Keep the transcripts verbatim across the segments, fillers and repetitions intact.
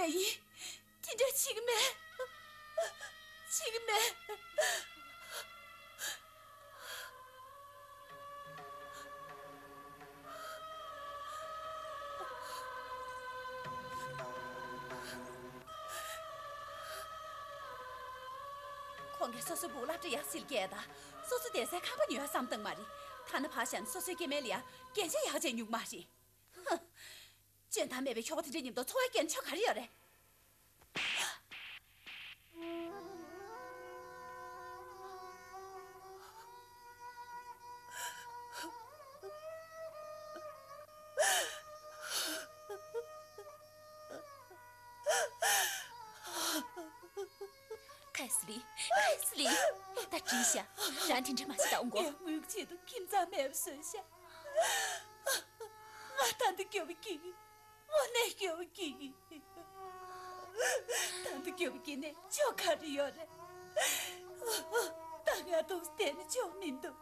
ཡིན། དེ་འདྲ་བྱེད་ཀྱི་མེད། བྱེད་ཀྱི་མེད། ཁོང་གིས་སོ་སོའི་སྦུག་ལ་སྤྲེའུ་ཡག་ཟིལ་བཀལ་དང་། སོ་སོ་བསྡད་སའི་ཁང་པ་ཉོ་ཡག་བསམ་བཏང་མ་རེད། ཐ་ན་ཕར་བཞག་ན་སོ་སོའི་སྐྱེ་དམན་ལ་ཡང་རྒྱན་ཆ་ཡག་ཅིག་ཉོ་གི་མ་རེད། ཧ། སྤྱོད་སྟངས་མེད་པའི་ཁྱོ་ག་དེ་འདྲ་མཉམ་དུ་འཚོ་བ་སྐྱེལ་ན་ཆོ་ག་རེ་ཡོད་རེད། ཁ་སི་ལི། ཁ་སི་ལི། ད་འགྲིག་ཤག་རང་དེ་འདྲ་མ་བྱེད། ད་འོང་གོ། ངའི་དངུལ་ཆེད་དུ་ཁྱིམ་ཚང་མེད་པ་བཟོས་ཤག་ང་ད་འདི་སྐྱོ་བ་སྐྱིད། དངོས་གནས་སྐྱོ་བ་སྐྱིད། ད་འདི་སྐྱོ་བ་སྐྱིད་ནས་ཆོ་ག་རེ་ཡོད་རེད། ད་ང་འདུག་བསྡད་ནས་ཆོ་མི་འདུག་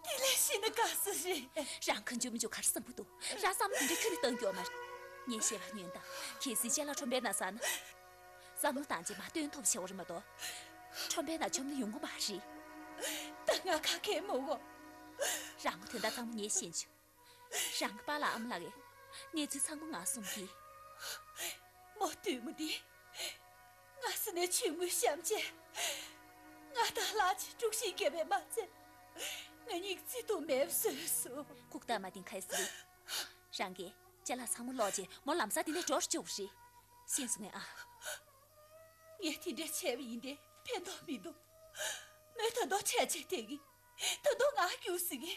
དེ་ལས་ཤི་ན་དགའ་ས་རེད། རང་གང་བྱུང་མི་བྱུང་ག་རེ་བསམ་གྱི་འདུག་རང་བསམ་བློ་དེ་འདྲ་ཁྱོན་ནས་གཏོང་རྒྱུ་ཡོད་མ་རེད། ངས་བཤད་པ་ཉོན་དང་། གལ་སྲིད་ཅ་ལག་ཁྲོམ་པའི་ནང་ཟག་ན། བསམ་བློ་བཏང་རྗེས་མར་སྟོན་ཐུབ་བྱེད་དགོས་རེད་མ་གཏོགས། ཁྲོམ་པའི་ནང་མཆོངས་ན་ཡོང་གི་མ་རེད། ད་ང་ཁ་ཁེལ་མི་དགོས། རང་ངོ་དོན་དག་ཚང་མ་ངས་ཤེས་བྱུང་། རང་གི་པཱ་ལགས་ཨ་མ་ལགས་ཀྱིས་གནས་ཚུལ་ཚང་མ་ང་གསུང་གི། མོ་བདུད་མོ་འདི། ང་སྲིད་ནས་ཆུང་ངུའི་གཤམ་བྱས། ང་དང་ལག་གཅིག་དཀྲུག་ཤིང་བརྒྱབ་པས་མ་ཚད། ང་གཉིས་བརྩེ་དུང་མེད་པ་བཟོས་སོང་། ལྐུགས་རྟགས་མ་བསྟན། ཁ་སི་ལི། རང་གིས་ཅ་ལག་ཚང་མ་སློག་རྗེས་མོ་ལམ་སང་འདི་ནས་འགྲོ་རུ་བཅུག་རེད། ཤེས་སོང་ངས་ཨ། ངས་དེ་འདྲ་བྱས་པ་ཡིན་ཏེ་ཕན་ཐོགས་མི་འདུག་མོས་ད་དུང་འཕྲལ་ཆེར་བསྡད་ཀྱི། ད་དུང་ང་རྒྱུགས་ཟེར་གྱི།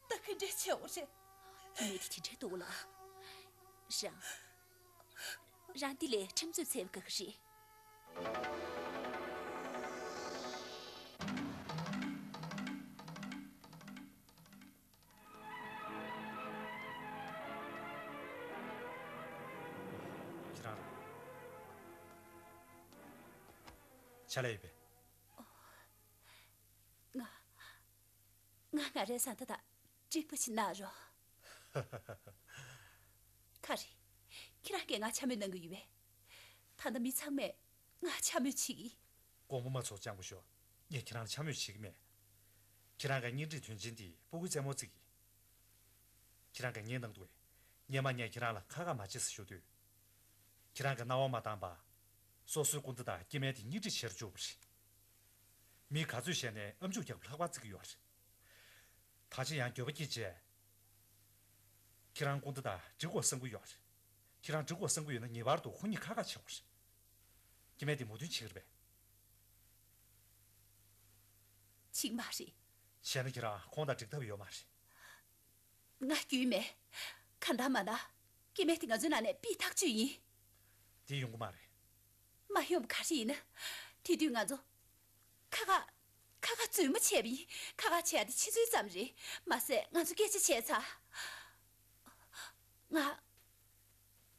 ད་ག་འདྲ་བྱེད་དགོས་རེད། ཁྱིམ་མི་དེ་དེ་འདྲ་འདུག་ལ། རང་། རང་འདི་ལས་ཁྲིམས་རྩོད་འཚོལ་བ་དགའ་གི་རེད། ཁྱེད་རང་ལ་ཕྱག་ལས་ཡོད་པས། ང་། ང་ང་རའི་བཟའ་ཟླ་དང་འགྲིག་པ་ཞིག་གནང་རོགས། ག་རེ། ཁྱེད་རང་གིས་ང་འཕྱ་སྨོད་གནང་གི་ཡོད་པས། ད་ལྟ་མི་ཚང་མས་ང་འཕྱ་སྨོད་བྱེད་ཀྱི། དགོངས་པ་མ་ཚོམ། སྤྱང་པོ་ཤོག་ངས་ཁྱེད་རང་ལ་འཕྱ་སྨོད་བྱེད་ཀྱི་མེད། ཁྱེད་རང་གི་གཉེན་སྒྲིག་དོན་ཆེན་དེ་སྤུ་གུའི་རྩེད་མོ་རྩེ་གི། ཁྱེད་རང་གིས་ངའི་ནང་དུ། སྔོན་མ་ངས་ཁྱེད་རང་ལ་ཁ་ཁ་མ་བྱེད་ཟེར་ཞུ་དུས། ཁྱེད་རང་གིས་རྣ་བ་མ་བཏང་པར། སོ་སོའི་སྐུ་ཟླ་དང་སྐྱེ་དམན་དེ་གཉེན་སྒྲིག་བྱེད་རུ་བཅུག་པ་རེད། མི་ག་ཚོད་བཤད་ནའི་ཨམ་ཅོག་རྒྱག་པ་ལྷག་པར་བརྩི་གི་ཡོད་རེད། ད་ཆ་ཡང་འགྱོད་པ་སྐྱེས་བྱས། ཁྱེད་རང་སྐུ་ཟླ་དང་འགྲིག་དགོས་བསམ་གྱི་ཡོད་རེད། ཁྱེད་རང་འགྲིག་དགོས་བསམ་གྱི་ཡོད་ན་ངེས་པར་དུ་ཁོ་གཉིས་ཁ་ཁ་བྱེད་དགོས་རེད། སྐྱེ་དམན་དེ་མོས་མཐུན་བྱེད་ཀྱི་རེད་པས། བྱེད་ཀྱི་མ་རེད། བྱས་ན་ཁྱེད་རང་ཁོང་དང་འགྲིག་ཐབས་ཡོད་མ་རེད། ང་རྒྱུས་མེད། གང་ལྟར་མ་ན། སྐྱེ་དམན་དེ་ང་ཚོའི་ནང་ནས་ཕུད་ཐག་ཆོད་ཡིན། དེ་ཡོང་གི་མ་རེད། མ་ཡོང་བ་ག་རེ་ཡིན་ན། དེ་དུས་ང་ཚོ། ཁ་ཁ། ཁ་ཁ་རྫུན་མ་བྱས་པ་ཡིན། ཁ་ཁ་བྱས་ཏེ་ཕྱི་ཚུལ་ཙམ་རེད། མ་ཟད་ང་ཚོ་སྐད་ཆ་བྱས་ཚར། ང་།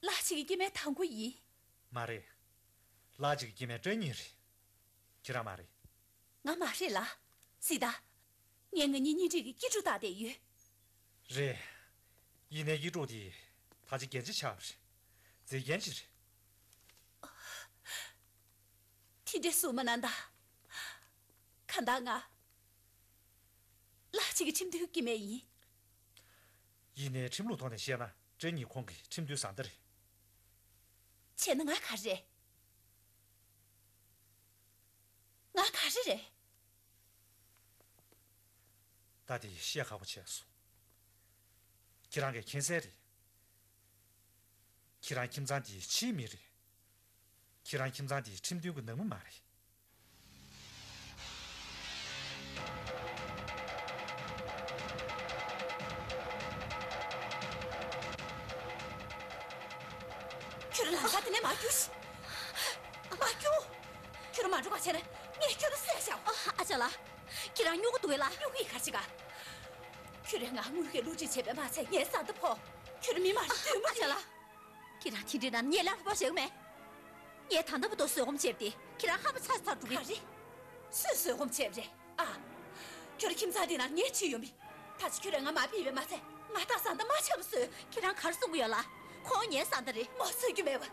ལག་གཅིག་གི་སྐྱེ་དམན་དང་པོ་ཡིན། མ་རེད། ལག་གཅིག་གི་སྐྱེ་དམན་སྐྲག་ཉེ་རེད། ཁྱེད་རང་མ་རེད། ང་མ་རེད་ལ། སྲིད་ད། ངས་ང་གཉིས་གཉེན་སྒྲིག་གི་སྐྱིད་སྡུག་བལྟ་བསྡད་ཡོད། རེད། ཡིན་ནའི་སྐྱིད་སྡུག་དེ་ད་ཆ་རྒྱན་ཆ་ཆགས་པ་རེད། རྫས་རྒྱན་ཅིག་རེད། དེ་འདྲའི་ཟུར་མ་གནང་ད། གང་ལྟར་ང་། ལག་གཅིག་གི་ཁྲིམས་མཐུན་སྐྱེ་དམན་ཡིན། ཡིན་ནའི་ཁྲིམས་ལུགས་ཐོག་ནས་བཤད་ན་སྐྲག་ཉེ་ཁོང་གི་ཁྲིམས་མཐུན་བཟའ་ཟླ་རེད། བྱས་ན་ང་ག་རེ་རེད། ང་ག་རེ་རེད། ད་དེ་བཤད་ཁག་པོ་བྱས་སོང་། ཁྱེད་རང་གིས་མཁྱེན་གསལ་རེད། ཁྱེད་རང་ཁྱིམ་ཚང་འདིའི་ཕྱིའི་མི་རེད། ཁྱེད་རང་ཁྱིམ་ཚང་འདིའི་ཁྲིམས་མཐུན་གྱི་ནང་མི་མ་རེད། ཁྱོད་རང་ལམ་ཁ་དེ་ནས་མར་རྒྱུགས་ཤིག་མར་རྒྱུགས། ཁྱོད་རང་མ་འགྲོ་བ་བྱས་ན་ངས་ཁྱོད་རང་བསད་བཞག་ཨ་ཅག་ལགས། ཁྱེད་རང་སྨྱོ་གི་འདུག་གས་ལགས། སྨྱོ་གི་ག་ཅི་ག་ཁྱོད་རང་ང་དངུལ་གྱི་བསླུ་བྲིད་བྱས་པས་མ་ཚད་ངའི་བཟའ་ཟླ་ཕོག་ཁྱོད་རང་མི་མ་རེད། བདུད་མོ་ཨ་ཅག་རེད། ལགས། ཁྱེད་རང་དེ་འདྲའི་ནང་ངས་ལབ་པ་བྱེད་གི་མེད། ངས་ད་ལྟ་བར་དུ་བཟོད་སྒོམ་བྱས་པ་དེ་ཁྱེད་རང་ཧམ་པ་ཚ་ཚ་འགྲོ་གི་ག་རེ། སུས་བཟོད་སྒོམ་བྱས་པ་རེད་ཨ། ཁྱོད་རང་ཁྱིམ་ཚང་འདི་ནང་ངས་ཁྲིད་ཡོང་མི། ད་ཅི་ཁྱོད་རང་ང་མ་ཕིག་པས་མ་ཚད་ང་ད་བཟའ་ཟླ་མ་ཆགས་པ་བཟོས། ཁྱེད་རང་ག་རེ་གསུང་གི་ཡོད་ལ། ཁོང་ངའི་བཟའ་ཟླ་རེད། ངོ་འཚོལ་རྒྱུ་མེད་པ།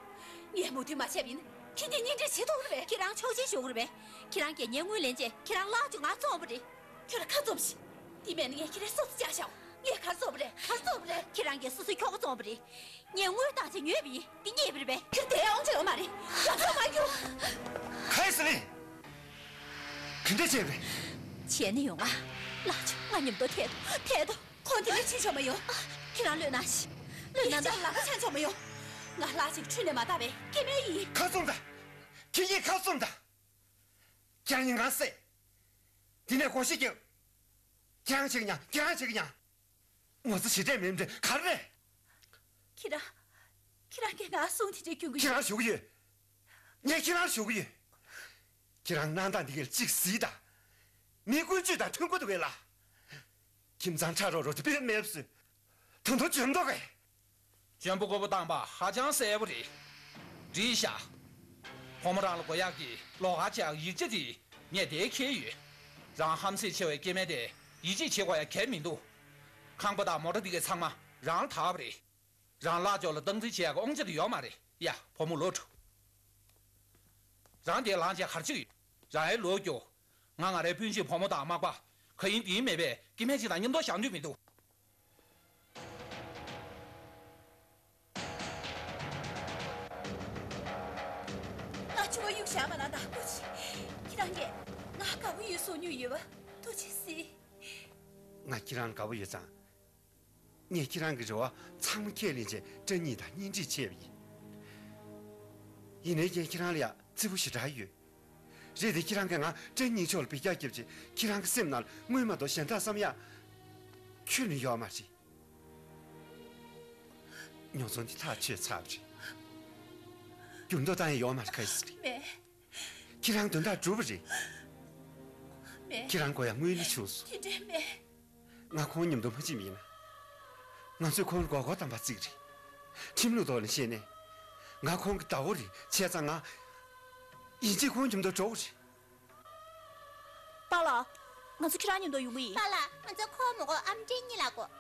ངས་མོས་མཐུན་མ་བྱས་པ་ཡིན་ན་ཁྱེད་ཀྱིས་གཉེན་སྒྲིག་བྱེད་ཐུབ་ཀྱི་རེད་པས། ཁྱེད་རང་ཆོག་མཆན་ཞུ་གི་རེད་པས། ཁྱེད་རང་གིས་ངའི་དངུལ་ལེན་རྗེས་ཁྱེད་རང་ལག་ཅིག་ང་བཙོངས་པ་རེད། ཁྱོད་ལ་ཁ་བཙུམས་ཤིག་དེ་མེད་ན་ངས་ཁྱེད་རའི་སོ་སོ་བཅག་བཞག་ངས་ག་རེ་བཙོངས་པ་རེད། ག་རེ་བཙོངས་པ་རེད། ཁྱེད་རང་གིས་སོ་སོའི་ཁྱོ་ག་བཙོངས་པ་རེད། ངས་དངུལ་བཏང་བྱས་ཉོས་པ་ཡིན། འདི་རྙེད་པ་རེད་པས། ཁྱོད་དེ་ཡང་འོང་ཆ་ཡོད་མ་རེད། ཡོང་ཆ་མ་རྒྱུ། ག་ཡི་ཟི་ལིང་། ག་འདྲས་བྱས་པ་རེད། བྱས་ནས་ཡོང་ང་། ལགས་ཆོག་ང་མཉམ་དུ་ཐད་དོ། ཐད་དོ། ཁོང་དེ་ནས་ཕྱིན་ཆོག་མ་ཡོང་། ཁྱེད་རང་ལོས་ན་ཤི། ལོས་ན་ད། ལག་པ་འཆང་ཆོག་མ་ཡོང་། ང་ལག་ཅིག་ཁྲུས་ནས་མ་བཏང་བའི་སྐྱེ་དམན་ཡིན། ཁ་བཙུམ་ད། ཁྱེད་ཀྱིས་ཁ་བཙུམ་ད། ཁྱེད་རང་ཉིན་གང་བསད། དེ་ནས་སྒོར་གཞས་རྒྱབ། ཁྱེད་རང་བྱེད་ཀྱི་མྱང་། ཁྱེད་རང་བྱེད་ཀྱི་མྱང་། ངོ་ཚ་ཞེ་དྲག་མིན་འདྲ་ག་རེ་རེད། ཁྱེད་རང་། ཁྱེད་རང་གིས་ང་གསུང་དེ་འདྲ་སྐྱོན་གྱི་ཁྱེད་རང་ཞུ་གི་ཡོད། ངས་ཁྱེད་རང་ཞུ་གི་ཡོད། ཁྱེད་རང་གནང་སྟངས་འདི་གར་གཅིག་གཟིགས་དང་། མི་ཀུན་སྤྱོད་དང་མཐུན་པོ་འདུག་གས་ལ། ཁྱིམ་ཚང་ཁྲ་རོག་རོག་དེ་དཔེ་མེད་པ་བཟོས། ད་དུང་འཇོན་མདོག་གིས། འཇོན་པོ་རྒོད་པོ་བཏང་པ་ཧ་ཅང་གསལ་པོ་རེད། འགྲིག་ཤག་བུ་མོ་རང་ལ་དགོས་ཡག་གི་ལོགས་ཀ་ཅིག་ཡིག་ཆ་དེ་ངས་དེ་འཁྱེར་ཡོད། རང་ཧམ་སེམས་ཆེ་བའི་སྐྱེ་དམན་དེ་ཡིད་ཆེས་བྱེད་དགོས་ཡ་གལ་མི་འདུག་ཁང་པ་དང་མོ་ཊ་འདི་གའི་ཚང་མ་རང་ལ་བདག་པ་རེད། རང་ལག་ཕྱོགས་ལ་སྟངས་འཛིན་བྱེད་ཡག་གི་དབང་ཆ་དེ་ཡོད་མ་རེད་ཡ། བུ་མོ་ལོག་འགྲོ། རང་དེ་ལངས་བྱས་ག་རེ་བྱེད་ཀྱི་ཡོད། རང་ཡར་ལོག་རྒྱུགས། ང་ང་རའི་སྤུན་མཆེད་བུ་མོ་དང་མག་པ། ག་ཡིན་འདི་ཡིན་མེད་པའི་སྐྱེ་དམན་ཅིག་དང་མཉམ་དུ་བཞག་འདོད་མི་འདུག་ང་ཆུ་བ་གཡུག་བཞག་པ་ན་བདག་པོ་ཆེ། ཁྱེད་རང་གིས་ང་དགའ་པོ་ཡོད་གསུང་མྱོང་ཡོད་པ་ཐུགས་རྗེ་གཟིགས། ང་ཁྱེད་རང་དགའ་པོ་ཡོད་ཙང་། ངས་ཁྱེད་རང་གི་རེ་བ་ཚང་མ་ཁས་ལེན་བྱས་སྐྲ་སྙིང་དང་གཉེན་སྒྲིག་བྱས་པ་ཡིན། ཡིན་ནའི་ངས་ཁྱེད་རང་ལ་ཡ་བརྩི་བོ་ཞེ་དྲག་ཡོད། རེད་དེ་ཁྱེད་རང་གིས་ང་སྐྲ་སྙིང་ཕྱོགས་ལ་འབུད་རྒྱག་བརྒྱབ་བྱས་ཁྱེད་རང་གི་སེམས་ནང་ལ་དངུལ་མ་གཏོགས་གཞན་དག་བསམ་ཡག་ཁྱོན་ནས་ཡོད་མ་རེད། ཉོ་ཚོང་འདི་ཐག་ཆོད་ཚར་བ་རེད། འགྱུར་ལྡོག་བཏང་ཡག་ཡོད་མ་རེད། ག་ཡི་ཟི་ལིང་། མེད། ཁྱེད་རང་དོན་དག་འགྲུབ་པ་རེད། མེད། ཁྱེད་རང་དགོས་ཡག་དངུལ་ནི་བྱུང་སོང་། དེ་འདྲས་མེད། ང་ཁོང་མཉམ་དུ་མ་ཕྱིན་པ་ཡིན་ན། ང་ཚོས་ཁོང་ལ་མགོ་སྐོར་བཏང་པ་གཅིག་རེད། ཁྲིམས་ལུགས་ཐོག་ནས་བཤད་ན། ང་ཁོང་གི་ཟླ་བོ་རེད། བྱས་ཙང་ང་། ཡིན་གཅིག་ཁོང་མཉམ་དུ་འགྲོ་དགོས་རེད། པཱ་ལགས། ང་ཚོ་ཁྱེད་རང་མཉམ་དུ་ཡོང་གི་ཡིན། པཱ་ལགས། ང་ཚོ་ཁོ་མི་དགོས། ཨ་མ་སྐྲ་སྙིང་ལ་དགོས།